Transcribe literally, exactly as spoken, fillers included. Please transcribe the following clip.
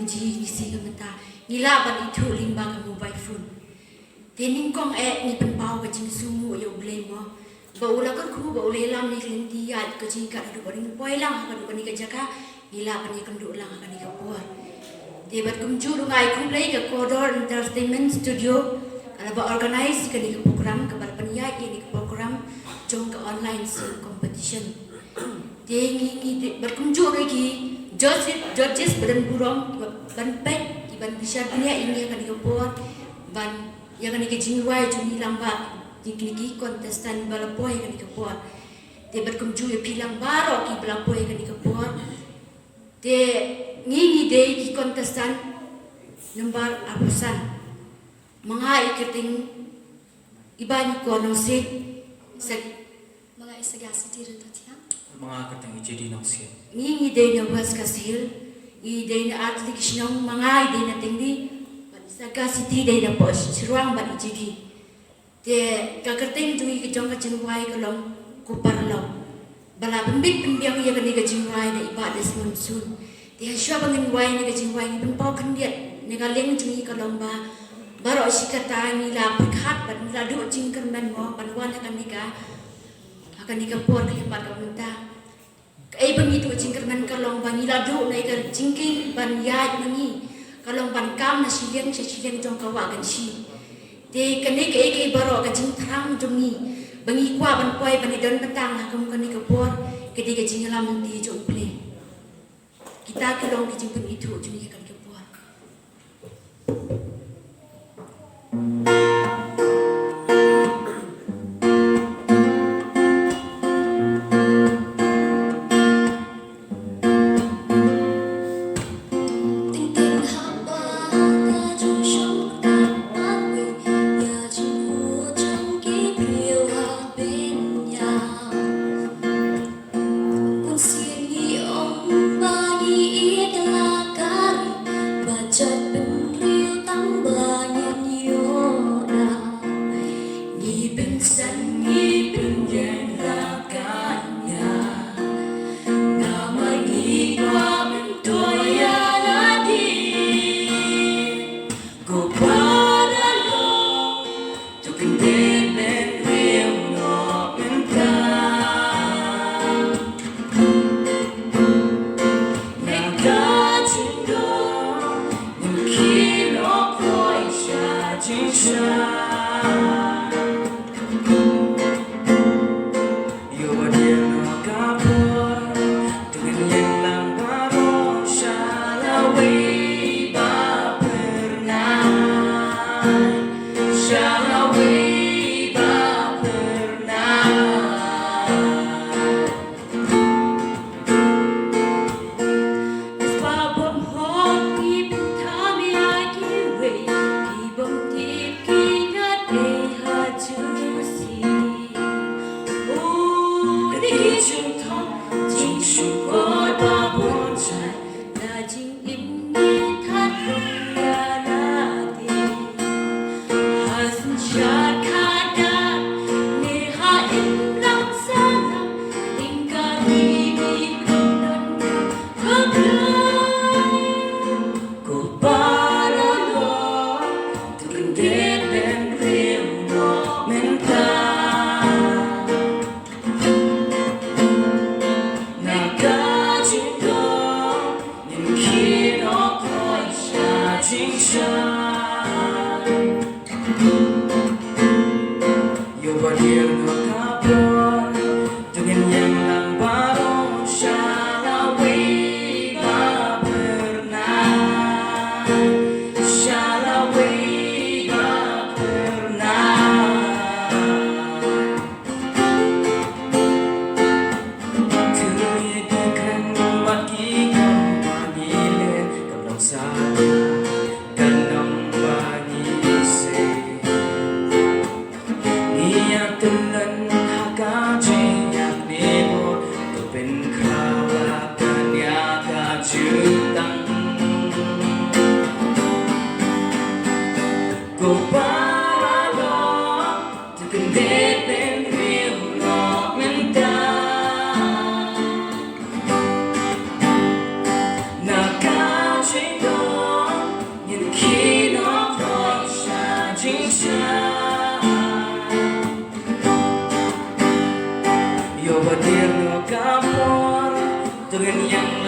Ji ngi si ka mynta ngi lah ban ithuh lyngba ka mobile phone. Te nyngkong eh ngi pynpaw ka jingsngewnguh ïa U Blei mo, ba u la kyrkhu ba u la ïalam ïa ka lynti ïaid ka jingkat haduh ba ngin poi lang ha kane ka jaka, ngi lah ban ïakynduh lang ha kane ka por. Te bad kumjuh ruh nga ai khublei ka Kordor Entertainment Studio, ka la ba organize kane ka program, ka ba la pynïaid ïa kane ka program jong ka online singing competition. Te ngi ngi bad kumjuh ruh ki judges, judges ba don burom ban peit, ki ban bishar bniah ïa ngi ha kane ka por, ban ïa kane ka jingrwai jong ngi lang bad kine ki contestant ba la poi ha kane ka por. Te bad kumjuh ïa phi lang baroh ki ba la poi ha kane ka por. Te ngi ngi dei ki contestant number arphew san. Ma nga i kyrteng i Baiñkor Nongsiej. Sek. Ma nga i Sagacity Ryntathiang. Ma nga kyrteng i J D Nongsiej. Ngi ngi dei na West Khasi Hills, ngi dei na artylli ki shnong, ma nga i dei na Tengdi, bad i Sagacity dei na Poh Shyrwang bad i J D. Te ka kyrteng jong ngi ka jong ka jingrwai ka long Ko Paralok. Ba la pynbit pynbiang ïa kane ka jingrwai da i Bah Desmond Soon. Te hashwa ba ngin rwai ïa kane ka jingrwai ngi pynpaw khyndiat na ka liang jong ngi ka long ba baroh shi katta ngi la pyrkhat bad ngi la duh jingkyrmen mo ban wan ha kane ka, ha kane ka por khyllipmat ka mynta. Kaei ba ngi duh jingkyrmen ka long ba ngi la duh na ka jingkieng ban ïaid ma ngi, ka long ban kam na shiliang sha shiliang jong ka wah Kynshi. Te kane kaei kaei baroh ka jingthrang jong ngi ba ngi kwah ban poi ban ïadon bynta ha kum kane ka por, ka dei ka jingïalam lynti jong U Blei. Kita ki long ki jingpynithuh jong ngi ha kane ka por. Bun sien ngi ong ba ngi ïeit la ka ri, ba jait bynriew tang ba ngin ïoh da. Ngi pynsan ngi pynïeng la ka nia, namar ngi kwah myntoi ïa lade. Ko paralok, to kyndit bynriew noh mynta. Na ka jingdon, ngin kynnoh kloi sha jingshai. Ïa u ba dier noh ka por, to ngin ïeng lang baroh sha lawei ba phyrnai, sha lawei ba phyrnai. Bad ba bym hok ngi pynthame ïa kiwei, ki bym tip ki ïadei ha jusi. O, dei ki jingthok, jingshukor ba bun jait, na jingim ngi thad rung ïa lade. Ha synshar khadar ne ha imlang sahlang, ïing ka ri ngi kyndonkam. Ko Blei, ko paralok, to kyndit bynriew noh mynta. Na ka jingdon, ngin kynnoh kloi sha jingshai. Ïa u ba dier noh ka por, to ngin ïeng lang baroh sha lawei ba phyrnai, sha lawei ba phyrnai. Thylliej ki kren bad ki kam ba ngi leh, kam long satia ka nam ba ngi seh. Ngi ïa tylli ha ka jingïap ne bor, to pynkhraw la ka nia ka jutang. Ko paralok, to kyndit bynriew noh mynta. Na ka jingdon, Yo ba dir no ka por, to ngin ïa